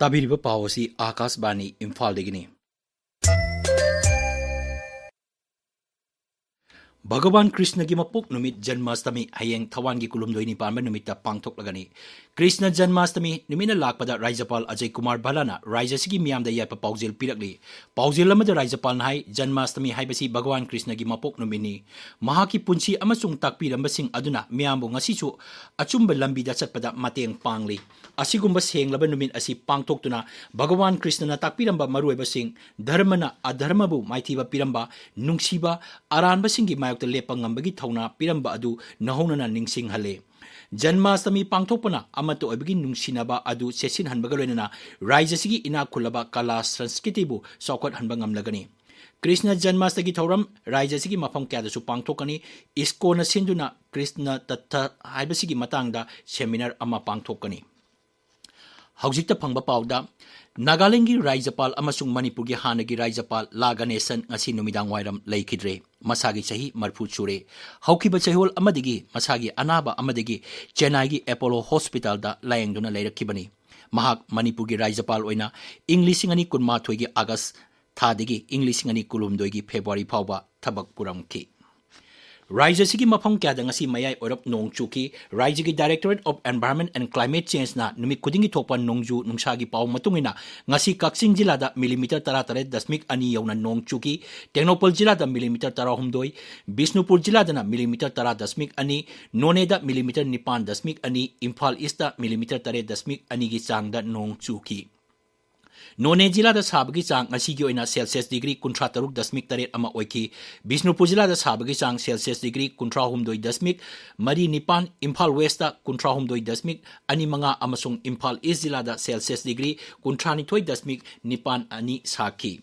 ꯇꯥꯕꯤꯔꯤꯕ ꯄꯥꯎ ꯑꯁꯤ ꯑꯥꯀꯥꯁꯕꯥꯅꯤ ꯏꯝꯐꯥꯜꯗꯒꯤꯅꯤ꯫ ꯚꯒꯋꯥꯟ ꯀ꯭ꯔꯤꯁꯅꯒꯤ ꯃꯄꯣꯛ ꯅꯨꯃꯤꯠ ꯖꯟꯃꯥꯁꯇꯃꯤ ꯍꯌꯦꯡ ꯊꯋꯥꯟꯒꯤ ꯀꯨꯟꯍꯨꯝꯗꯣꯏꯅꯤ ꯄꯥꯟꯕ ꯅꯨꯃꯤꯠꯇ ꯄꯥꯡꯊꯣꯛꯂꯒꯅꯤ꯫ ꯀ꯭ꯔꯤꯁꯅ ꯖꯟꯃꯥꯁꯇꯃꯤ ꯅꯨꯃꯤꯠꯅ ꯂꯥꯛꯄꯗ ꯔꯥꯖ꯭ꯌꯄꯥꯜ ꯑꯖꯌ ꯀꯨꯃꯥꯔ ꯚꯜꯂꯥꯅ ꯔꯥꯖ꯭ꯌ ꯑꯁꯤꯒꯤ ꯃꯤꯌꯥꯝꯗ ꯌꯥꯏꯐ ꯄꯥꯎꯖꯦꯜ ꯄꯤꯔꯛꯂꯤ꯫ ꯄꯥꯎꯖꯦꯜ ꯑꯃꯗ ꯔꯥꯖ꯭ꯌꯄꯥꯜꯅ ꯍꯥꯏ, ꯖꯟꯃꯥꯁꯇꯃꯤ ꯍꯥꯏꯕꯁꯤ ꯚꯒꯋꯥꯟ ꯀ꯭ꯔꯤꯁꯅꯒꯤ ꯃꯄꯣꯛ ꯅꯨꯃꯤꯠꯅꯤ꯫ ꯃꯍꯥꯛꯀꯤ ꯄꯨꯟꯁꯤ ꯑꯃꯁꯨꯡ ꯇꯥꯛꯄꯤꯔꯝꯕꯁꯤꯡ ꯑꯗꯨꯅ ꯃꯤꯌꯥꯝꯕꯨ ꯉꯁꯤꯁꯨ ꯑꯆꯨꯝꯕ ꯂꯝꯕꯤꯗ ꯆꯠꯄꯗ ꯃꯇꯦꯡ ꯄꯥꯡꯂꯤ꯫ ꯑꯁꯤꯒꯨꯝꯕ ꯁꯦꯡꯂꯕ ꯅꯨꯃꯤꯠ ꯑꯁꯤ ꯄꯥꯡꯊꯣꯛꯇꯨꯅ ꯚꯒꯋꯥꯟ ꯀ꯭ꯔꯤꯁꯅꯅ ꯇꯥꯛꯄꯤꯔꯝꯕ ꯃꯔꯨꯑꯣꯏꯕꯁꯤꯡ, ꯙꯔꯃꯅ ꯑꯙꯔꯃꯕꯨ ꯃꯥꯏꯊꯤꯕ ꯄꯤꯔꯝꯕ, ꯅꯨꯡꯁꯤꯕ, ꯑꯔꯥꯟꯕꯁꯤꯡꯒꯤ ꯃꯥꯌꯣꯛꯇ ꯂꯦꯞꯄ ꯉꯝꯕꯒꯤ ꯊꯧꯅꯥ ꯄꯤꯔꯝꯕ ꯑꯗꯨ ꯅꯧꯍꯧꯅꯅ ꯅꯤꯡꯁꯤꯡꯍꯜꯂꯦ꯫ ꯖꯟꯃꯥꯁꯇꯃꯤ ꯄꯥꯡꯊꯣꯛꯄꯅ ꯑꯃꯠꯇ ꯑꯣꯏꯕꯒꯤ ꯅꯨꯡꯁꯤꯅꯕ ꯑꯗꯨ ꯆꯦꯠꯁꯤꯟꯍꯟꯕꯒ ꯂꯣꯏꯅꯅ ꯔꯥꯖ꯭ꯌ ꯑꯁꯤꯒꯤ ꯏꯅꯥꯛ ꯈꯨꯜꯂꯕ ꯀꯂꯥ ꯁꯪꯁꯀ꯭ꯔꯤꯇꯤꯕꯨ ꯆꯥꯎꯈꯠꯍꯟꯕ ꯉꯝꯂꯒꯅꯤ꯫ ꯀ꯭ꯔꯤꯁꯅ ꯖꯟꯃꯥꯁꯇꯒꯤ ꯊꯧꯔꯝ ꯔꯥꯖ꯭ꯌ ꯑꯁꯤꯒꯤ ꯃꯐꯝ ꯀꯌꯥꯗꯁꯨ ꯄꯥꯡꯊꯣꯛꯀꯅꯤ꯫ ꯏꯁꯀꯣꯟꯅ ꯁꯤꯟꯗꯨꯅ ꯀ꯭ꯔꯤꯁꯅ ꯇꯠꯊ ꯍꯥꯏꯕꯁꯤꯒꯤ ꯃꯇꯥꯡꯗ ꯁꯦꯃꯤꯅꯥꯔ ꯑꯃ ꯄꯥꯡꯊꯣꯛꯀꯅꯤ꯫ ꯍꯧꯖꯤꯛꯇ ꯐꯪꯕ ꯄꯥꯎꯗ, ꯅꯥꯒꯥꯂꯦꯟꯒꯤ ꯔꯥꯖ꯭ꯌꯄꯥꯜ ꯑꯃꯁꯨꯡ ꯃꯅꯤꯄꯨꯔꯒꯤ ꯍꯥꯟꯅꯒꯤ ꯔꯥꯖ꯭ꯌꯄꯥꯜ ꯂꯥ ꯒꯅꯦꯁꯟ ꯉꯁꯤ ꯅꯨꯃꯤꯗꯥꯡ ꯋꯥꯏꯔꯝ ꯂꯩꯈꯤꯗ꯭ꯔꯦ꯫ ꯃꯁꯥꯒꯤ ꯆꯍꯤ ꯃꯔꯤꯐꯨ ꯁꯨꯔꯦ꯫ ꯍꯧꯈꯤꯕ ꯆꯌꯣꯜ ꯑꯃꯗꯒꯤ ꯃꯁꯥꯒꯤ ꯑꯅꯥꯕ ꯑꯃꯗꯒꯤ ꯆꯦꯟꯅꯥꯏꯒꯤ ꯑꯦꯄꯣꯂꯣ ꯍꯣꯁꯄꯤꯇꯥꯜꯗ ꯂꯥꯌꯦꯡꯗꯨꯅ ꯂꯩꯔꯛꯈꯤꯕꯅꯤ꯫ ꯃꯍꯥꯛ ꯃꯅꯤꯄꯨꯔꯒꯤ ꯔꯥꯖ꯭ꯌꯄꯥꯜ ꯑꯣꯏꯅ ꯏꯪ ꯂꯤꯁꯤꯡ ꯑꯅꯤ ꯀꯨꯟꯃꯥꯊꯣꯏꯒꯤ ꯑꯥꯒꯁ ꯊꯥꯗꯒꯤ ꯏꯪ ꯂꯤꯁꯤꯡ ꯑꯅꯤ ꯀꯨꯟꯍꯨꯝꯗꯣꯏꯒꯤ ꯐꯦꯕ꯭ꯔꯨꯋꯥꯔꯤ ꯐꯥꯎꯕ ꯊꯕꯛ ꯄꯨꯔꯝꯈꯤ꯫ ꯔꯥꯖ꯭ꯌ ꯑꯁꯤꯒꯤ ꯃꯐꯝ ꯀꯌꯥꯗ ꯉꯁꯤ ꯃꯌꯥꯏ ꯑꯣꯏꯔꯞ ꯅꯣꯡ ꯆꯨꯈꯤ꯫ ꯔꯥꯖ꯭ꯌꯒꯤ Directorate of Environment and Climate Changeꯅ ꯅꯨꯃꯤꯠ ꯈꯨꯗꯤꯡꯒꯤ ꯊꯣꯛꯄ ꯅꯣꯡꯖꯨ ꯅꯨꯡꯁꯥꯒꯤ ꯄꯥꯎ ꯃꯇꯨꯡ ꯏꯟꯅ, ꯉꯁꯤ ꯀꯛꯆꯤꯡ ꯖꯤꯂꯥꯗ ꯃꯤꯂꯤꯃꯤꯇꯔ ꯇꯔꯥꯇꯔꯦꯠ ꯗꯁꯃꯤꯛ ꯑꯅꯤ ꯌꯧꯅ ꯅꯣꯡ ꯆꯨꯈꯤ꯫ ꯇꯦꯡꯅꯧꯄꯜ ꯖꯤꯂꯥꯗ ꯃꯤꯂꯤꯃꯤꯇꯔ ꯇꯔꯥꯍꯨꯝꯗꯣꯏ, ꯕꯤꯁꯅꯨꯄꯨꯔ ꯖꯤꯂꯥꯗꯅ ꯃꯤꯂꯤꯃꯤꯇꯔ ꯇꯔꯥ ꯗꯁꯃꯤꯛ ꯑꯅꯤ, ꯅꯣꯅꯦꯗ ꯃꯤꯂꯤꯃꯤꯇꯔ ꯅꯤꯄꯥꯟ ꯗꯁꯃꯤꯛ ꯑꯅꯤ, ꯏꯝꯐꯥꯜ ꯏꯁꯇ ꯃꯤꯂꯤꯃꯤꯇꯔ ꯇꯔꯦꯠ ꯗꯁꯃꯤꯛ ꯑꯅꯤꯒꯤ ꯆꯥꯡꯗ ꯅꯣꯡ ꯆꯨꯈꯤ꯫ ꯅꯣꯅꯦ ꯖꯤꯂꯥꯗ ꯁꯥꯕꯒꯤ ꯆꯥꯡ ꯉꯁꯤꯒꯤ ꯑꯣꯏꯅ ꯁꯦꯜꯁꯤꯌꯁ ꯗꯤꯒ꯭ꯔꯤ ꯀꯨꯟꯊ꯭ꯔꯥ ꯇꯔꯨꯛ ꯗꯁꯃꯤꯛ ꯇꯔꯦꯠ ꯑꯃ ꯑꯣꯏꯈꯤ꯫ ꯕꯤꯁꯅꯨꯄꯨꯔ ꯖꯤꯂꯥꯗ ꯁꯥꯕꯒꯤ ꯆꯥꯡ ꯁꯦꯜꯁꯤꯌꯁ ꯗꯤꯒ꯭ꯔꯤ ꯀꯨꯟꯊ꯭ꯔꯥ ꯍꯨꯝꯗꯣꯏ ꯗꯁꯃꯤꯛ ꯃꯔꯤ ꯅꯤꯄꯥꯟ, ꯏꯝꯐꯥꯜ ꯋꯦꯁꯇ ꯀꯨꯟꯊ꯭ꯔꯥ ꯍꯨꯝꯗꯣꯏ ꯗꯁꯃꯤꯛ ꯑꯅꯤ ꯃꯉꯥ ꯑꯃꯁꯨꯡ ꯏꯝꯐꯥꯜ ꯏꯁ ꯖꯤꯂꯥꯗ ꯁꯦꯜꯁꯤꯌꯁ ꯗꯤꯒ꯭ꯔꯤ ꯀꯨꯟꯊ꯭ꯔꯥꯅꯤꯊꯣꯏ ꯗꯁꯃꯤꯛ ꯅꯤꯄꯥꯟ ꯑꯅꯤ ꯁꯥꯈꯤ꯫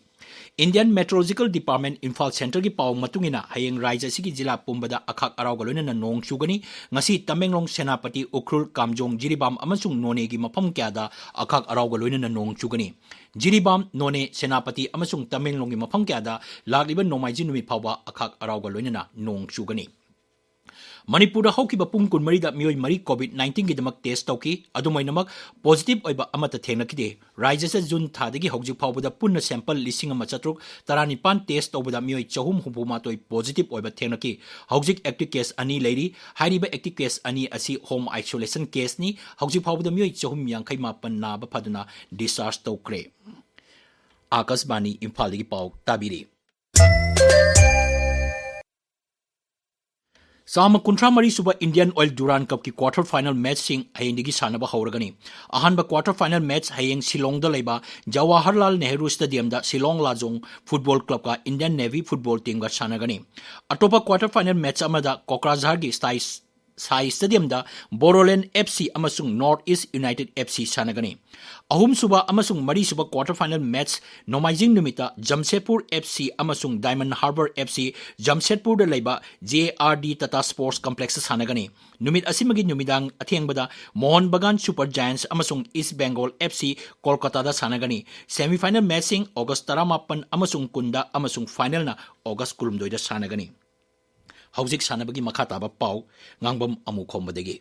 Indian Meteorological Department ꯏꯝꯐꯥꯜ ꯁꯦꯟꯇꯔꯒꯤ ꯄꯥꯎ ꯃꯇꯨꯡ ꯏꯟꯅ, ꯍꯌꯦꯡ ꯔꯥꯖ꯭ꯌ ꯑꯁꯤꯒꯤ ꯖꯤꯂꯥ ꯄꯨꯝꯕꯗ ꯑꯈꯥꯛ ꯑꯔꯥꯎꯒ ꯂꯣꯏꯅꯅ ꯅꯣꯡ ꯆꯨꯒꯅꯤ꯫ ꯉꯁꯤ ꯇꯃꯦꯡꯂꯣꯡ, ꯁꯦꯅꯥꯄꯇꯤ, ꯎꯈ꯭ꯔꯨꯜ, ꯀꯥꯝꯖꯣꯡ, ꯖꯤꯔꯤꯕꯥꯝ ꯑꯃꯁꯨꯡ ꯅꯣꯅꯦꯒꯤ ꯃꯐꯝ ꯀꯌꯥꯗ ꯑꯈꯥꯛ ꯑꯔꯥꯎꯒ ꯂꯣꯏꯅꯅ ꯅꯣꯡ ꯆꯨꯒꯅꯤ꯫ ꯖꯤꯔꯤꯕꯥꯝ, ꯅꯣꯅꯦ, ꯁꯦꯅꯥꯄꯇꯤ ꯑꯃꯁꯨꯡ ꯇꯃꯦꯡꯂꯣꯡꯒꯤ ꯃꯐꯝ ꯀꯌꯥꯗ ꯂꯥꯛꯂꯤꯕ ꯅꯣꯡꯃꯥꯏꯖꯤꯡ ꯅꯨꯃꯤꯠ ꯐꯥꯎꯕ ꯑꯈꯥꯛ ꯑꯔꯥꯎꯒ ꯂꯣꯏꯅꯅ ꯅꯣꯡ ꯆꯨꯒꯅꯤ꯫ ꯃꯅꯤꯄꯨꯔꯗ ꯍꯧꯈꯤꯕ ꯄꯨꯡ ꯀꯨꯟꯃꯔꯤꯗ ꯃꯤꯑꯣꯏ ꯃꯔꯤ COVID nineteenꯒꯤꯗꯃꯛ test ꯇꯧꯈꯤ꯫ ꯑꯗꯨꯝ ꯑꯣꯏꯅꯃꯛ positive ꯑꯣꯏꯕ ꯑꯃꯠꯇ ꯊꯦꯡꯅꯈꯤꯗꯦ꯫ ꯔꯥꯖ꯭ꯌꯁꯤꯗ June ꯊꯥꯗꯒꯤ ꯍꯧꯖꯤꯛ ꯐꯥꯎꯕꯗ ꯄꯨꯟꯅ sample ꯂꯤꯁꯤꯡ ꯑꯃ ꯆꯥꯇ꯭ꯔꯨꯛ ꯇꯔꯥꯅꯤꯄꯥꯟ test ꯇꯧꯕꯗ ꯃꯤꯑꯣꯏ ꯆꯍꯨꯝ ꯍꯨꯝꯐꯨ ꯃꯥꯊꯣꯏ positive ꯑꯣꯏꯕ ꯊꯦꯡꯅꯈꯤ꯫ ꯍꯧꯖꯤꯛ active case ꯑꯅꯤ ꯂꯩꯔꯤ꯫ ꯍꯥꯏꯔꯤꯕ active case ꯑꯅꯤ ꯑꯁꯤ home isolationꯅꯤ꯫ ꯍꯧꯖꯤꯛ ꯐꯥꯎꯕꯗ ꯃꯤꯑꯣꯏ ꯆꯍꯨꯝ ꯌꯥꯡꯈꯩ ꯃꯥꯄꯟ ꯅꯥꯕ ꯐꯗꯨꯅ discharge ꯇꯧꯈ꯭ꯔꯦ꯫ ꯑꯥꯀꯥꯁꯕꯥꯅꯤ ꯏꯝꯐꯥꯜꯗꯒꯤ ꯄꯥꯎ ꯇꯥꯕꯤꯔꯤ꯫ ꯆꯥꯝꯃ ꯀꯨꯟꯊ꯭ꯔꯥ ꯃꯔꯤ ꯁꯨꯕ Indian Oil Durand Cupꯀꯤ quarter final matchꯁꯤꯡ ꯍꯌꯦꯡꯗꯒꯤ ꯁꯥꯟꯅꯕ ꯍꯧꯔꯒꯅꯤ꯫ ꯑꯍꯥꯟꯕ quarter final match ꯍꯌꯦꯡ ꯁꯤꯂꯣꯡꯗ ꯂꯩꯕ Jawaharlal Nehru Stadiumꯗ Shillong ꯂꯥꯖꯣꯡ Football Clubꯀ Indian Navy Football Teamꯒ ꯁꯥꯟꯅꯒꯅꯤ꯫ ꯑꯇꯣꯞꯄ quarter final match ꯑꯃꯗ ꯀꯣꯀ꯭ꯔꯥꯖꯍꯥꯔꯒꯤ ꯁꯥꯏ, ꯁꯥꯏ Stadiumꯗ Bodoland FC ꯑꯃꯁꯨꯡ North East United FC ꯁꯥꯟꯅꯒꯅꯤ꯫ ꯑꯍꯨꯝꯁꯨꯕ ꯑꯃꯁꯨꯡ ꯃꯔꯤꯁꯨꯕ quarter final match ꯅꯣꯡꯃꯥꯏꯖꯤꯡ ꯅꯨꯃꯤꯠꯇ ꯖꯝꯁꯦꯗꯄꯨꯔ FC ꯑꯃꯁꯨꯡ Diamond Harbour FC ꯖꯝꯁꯦꯗꯄꯨꯔꯗ ꯂꯩꯕ JRD Tata Sports Complexꯇ ꯁꯥꯟꯅꯒꯅꯤ꯫ ꯅꯨꯃꯤꯠ ꯑꯁꯤꯃꯒꯤ ꯅꯨꯃꯤꯗꯥꯡ ꯑꯊꯦꯡꯕꯗ ꯃꯣꯍꯟ ꯕꯒꯥꯟ Super Giants ꯑꯃꯁꯨꯡ East Bengal FC ꯀꯣꯜꯀꯇꯥꯗ ꯁꯥꯟꯅꯒꯅꯤ꯫ Semi final matchꯁꯤꯡ August ꯇꯔꯥꯃꯥꯄꯟ ꯑꯃꯁꯨꯡ ꯀꯨꯟꯗ ꯑꯃꯁꯨꯡ finalꯅ August ꯀꯨꯟꯍꯨꯝꯗꯣꯏꯗ ꯁꯥꯟꯅꯒꯅꯤ꯫ ꯍꯧꯖꯤꯛ ꯁꯥꯟꯅꯕꯒꯤ ꯃꯈꯥ ꯇꯥꯕ ꯄꯥꯎ ꯉꯥꯡꯕꯝ ꯑꯃꯨꯈꯣꯝꯕꯗꯒꯤ꯫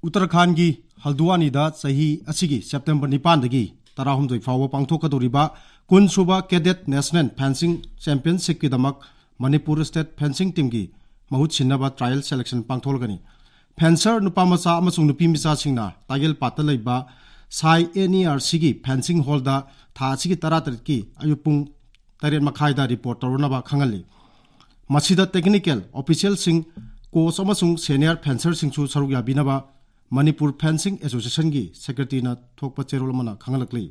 ꯎꯠꯇꯔꯈꯥꯟꯒꯤ ꯍꯜꯗꯨꯋꯥꯅꯤꯗ ꯆꯍꯤ ꯑꯁꯤꯒꯤ September ꯅꯤꯄꯥꯟꯗꯒꯤ ꯇꯔꯥꯍꯨꯝꯗꯣꯏ ꯐꯥꯎꯕ ꯄꯥꯡꯊꯣꯛꯀꯗꯧꯔꯤꯕ ꯀꯨꯟ ꯁꯨꯕ Cadet National Fencing Championshipꯀꯤꯗꯃꯛ Manipur State Fencing Teamꯒꯤ ꯃꯍꯨꯠ ꯁꯤꯟꯅꯕ trial selection ꯄꯥꯡꯊꯣꯛꯂꯒꯅꯤ꯫ Fencer ꯅꯨꯄꯥ ꯃꯆꯥ ꯑꯃꯁꯨꯡ ꯅꯨꯄꯤ ꯃꯆꯥꯁꯤꯡꯅ ꯇꯥꯏꯒꯦꯜ ꯄꯥꯠꯇ ꯂꯩꯕ ꯁꯥꯏ NERCꯒꯤ fencing hallꯗ ꯊꯥ ꯑꯁꯤꯒꯤ ꯇꯔꯥꯇꯔꯦꯠꯀꯤ ꯑꯌꯨꯛ ꯄꯨꯡ ꯇꯔꯦꯠ ꯃꯈꯥꯏꯗ report ꯇꯧꯔꯨꯅꯕ ꯈꯪꯍꯜꯂꯤ꯫ ꯃꯁꯤꯗ technical officialꯁꯤꯡ, coach ꯑꯃꯁꯨꯡ senior fencerꯁꯤꯡꯁꯨ ꯁꯔꯨꯛ ꯌꯥꯕꯤꯅꯕ ꯃꯅꯤꯄꯨꯔ Fencing Associationꯒꯤ secretaryꯅ ꯊꯣꯛꯄ ꯆꯦꯔꯣꯜ ꯑꯃꯅ ꯈꯪꯍꯜꯂꯛꯂꯤ꯫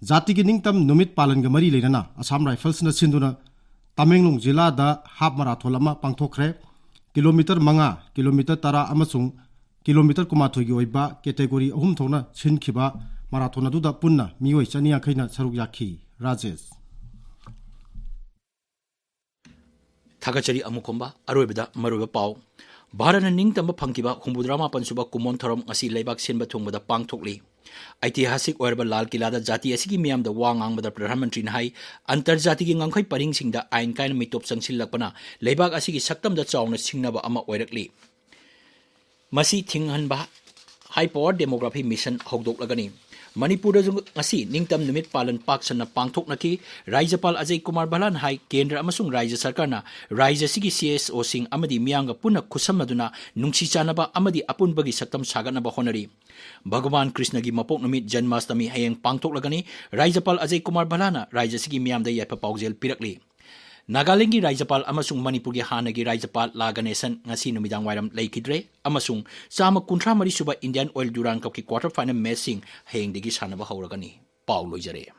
ꯖꯥꯇꯤꯒꯤ ꯅꯤꯡꯇꯝ ꯅꯨꯃꯤꯠ ꯄꯥꯂꯟꯒ ꯃꯔꯤ ꯂꯩꯅꯅ Assam Riflesꯅ ꯁꯤꯟꯗꯨꯅ ꯇꯃꯦꯡꯂꯣꯡ ꯖꯤꯂꯥꯗ half marathon ꯑꯃ ꯄꯥꯡꯊꯣꯛꯈ꯭ꯔꯦ꯫ Kilometre ꯃꯉꯥ, kilometre ꯇꯔꯥ ꯑꯃꯁꯨꯡ kilometre ꯀꯨꯟꯃꯥꯊꯣꯏꯒꯤ ꯑꯣꯏꯕ category ꯑꯍꯨꯝ ꯊꯣꯛꯅ ꯁꯤꯟꯈꯤꯕ marathon ꯑꯗꯨꯗ ꯄꯨꯟꯅ ꯃꯤꯑꯣꯏ ꯆꯅꯤ ꯌꯥꯡꯈꯩꯅ ꯁꯔꯨꯛ ꯌꯥꯈꯤ꯫ ꯔꯥꯖꯦꯁ꯫ ꯊꯥꯒꯠꯆꯔꯤ ꯑꯃꯨꯈꯣꯝꯕ꯫ ꯑꯔꯣꯏꯕꯗ ꯃꯔꯨꯑꯣꯏꯕ ꯄꯥꯎ꯫ ꯚꯥꯔꯠꯅ ꯅꯤꯡꯇꯝꯕ ꯐꯪꯈꯤꯕ ꯍꯨꯝꯐꯨꯇꯔꯥ ꯃꯥꯄꯟ ꯁꯨꯕ ꯀꯨꯃꯣꯟ ꯊꯧꯔꯝ ꯉꯁꯤ ꯂꯩꯕꯥꯛ ꯁꯤꯟꯕ ꯊꯨꯡꯕꯗ ꯄꯥꯡꯊꯣꯛꯂꯤ꯫ ꯑꯩꯇꯤꯍꯥꯁꯤꯛ ꯑꯣꯏꯔꯕ ꯂꯥꯜ ꯀꯤꯂꯥꯗ ꯖꯥꯇꯤ ꯑꯁꯤꯒꯤ ꯃꯤꯌꯥꯝꯗ ꯋꯥ ꯉꯥꯡꯕꯗ ꯄ꯭ꯔꯙꯥꯟ ꯃꯟꯇ꯭ꯔꯤꯅ ꯍꯥꯏ, ꯑꯟꯇꯔꯖꯥꯇꯤꯒꯤ ꯉꯝꯈꯩ ꯄꯔꯤꯡꯁꯤꯡꯗ ꯑꯥꯏꯟ ꯀꯥꯏꯅ ꯃꯤꯇꯣꯞ ꯆꯪꯁꯤꯜꯂꯛꯄꯅ ꯂꯩꯕꯥꯛ ꯑꯁꯤꯒꯤ ꯁꯛꯇꯝꯗ ꯆꯥꯎꯅ ꯁꯤꯡꯅꯕ ꯑꯃ ꯑꯣꯏꯔꯛꯂꯤ꯫ ꯃꯁꯤ ꯊꯤꯡꯍꯟꯕ high power demography mission ꯍꯧꯗꯣꯛꯂꯒꯅꯤ꯫ ꯃꯅꯤꯄꯨꯔꯗꯁꯨ ꯉꯁꯤ ꯅꯤꯡꯇꯝ ꯅꯨꯃꯤꯠ ꯄꯥꯂꯟ ꯄꯥꯛ ꯁꯟꯅ ꯄꯥꯡꯊꯣꯛꯅꯈꯤ꯫ ꯔꯥꯖ꯭ꯌꯄꯥꯜ ꯑꯖꯌ ꯀꯨꯃꯥꯔ ꯚꯜꯂꯥꯟ ꯍꯥꯏ, ꯀꯦꯟꯗ꯭ꯔ ꯑꯃꯁꯨꯡ ꯔꯥꯖ꯭ꯌ ꯁꯔꯀꯥꯔꯅ ꯔꯥꯖ꯭ꯌ ꯑꯁꯤꯒꯤ ꯁꯤ ꯑꯦꯁ ꯑꯣꯁꯤꯡ ꯑꯃꯗꯤ ꯃꯤꯌꯥꯝꯒ ꯄꯨꯟꯅ ꯈꯨꯠꯁꯝꯅꯗꯨꯅ ꯅꯨꯡꯁꯤ ꯆꯥꯟꯅꯕ ꯑꯃꯗꯤ ꯑꯄꯨꯟꯕꯒꯤ ꯁꯛꯇꯝ ꯁꯥꯒꯠꯅꯕ ꯍꯣꯠꯅꯔꯤ꯫ ꯚꯒꯋꯥꯟ ꯀ꯭ꯔꯤꯁꯅꯒꯤ ꯃꯄꯣꯛ ꯅꯨꯃꯤꯠ ꯖꯟꯃꯥꯁꯇꯃꯤ ꯍꯌꯦꯡ ꯄꯥꯡꯊꯣꯛꯂꯒꯅꯤ꯫ ꯔꯥꯖ꯭ꯌꯄꯥꯜ ꯑꯖꯌ ꯀꯨꯃꯥꯔ ꯚꯜꯂꯥꯟꯅ ꯔꯥꯖ꯭ꯌ ꯑꯁꯤꯒꯤ ꯃꯤꯌꯥꯝꯗ ꯌꯥꯏꯐ ꯄꯥꯎꯖꯦꯜ ꯄꯤꯔꯛꯂꯤ꯫ ꯅꯥꯒꯥꯂꯦꯟꯒꯤ ꯔꯥꯖ꯭ꯌꯄꯥꯜ ꯑꯃꯁꯨꯡ ꯃꯅꯤꯄꯨꯔꯒꯤ ꯍꯥꯟꯅꯒꯤ ꯔꯥꯖ꯭ꯌꯄꯥꯜ ꯂꯥ ꯒꯅꯦꯁꯟ ꯉꯁꯤ ꯅꯨꯃꯤꯗꯥꯡ ꯋꯥꯏꯔꯝ ꯂꯩꯈꯤꯗ꯭ꯔꯦ ꯑꯃꯁꯨꯡ ꯆꯥꯝꯃ ꯀꯨꯟꯊ꯭ꯔꯥ ꯃꯔꯤ ꯁꯨꯕ Indian Oil Durand Cupꯀꯤ quarter final matchꯁꯤꯡ ꯍꯌꯦꯡꯗꯒꯤ ꯁꯥꯟꯅꯕ ꯍꯧꯔꯒꯅꯤ꯫ ꯄꯥꯎ ꯂꯣꯏꯖꯔꯦ꯫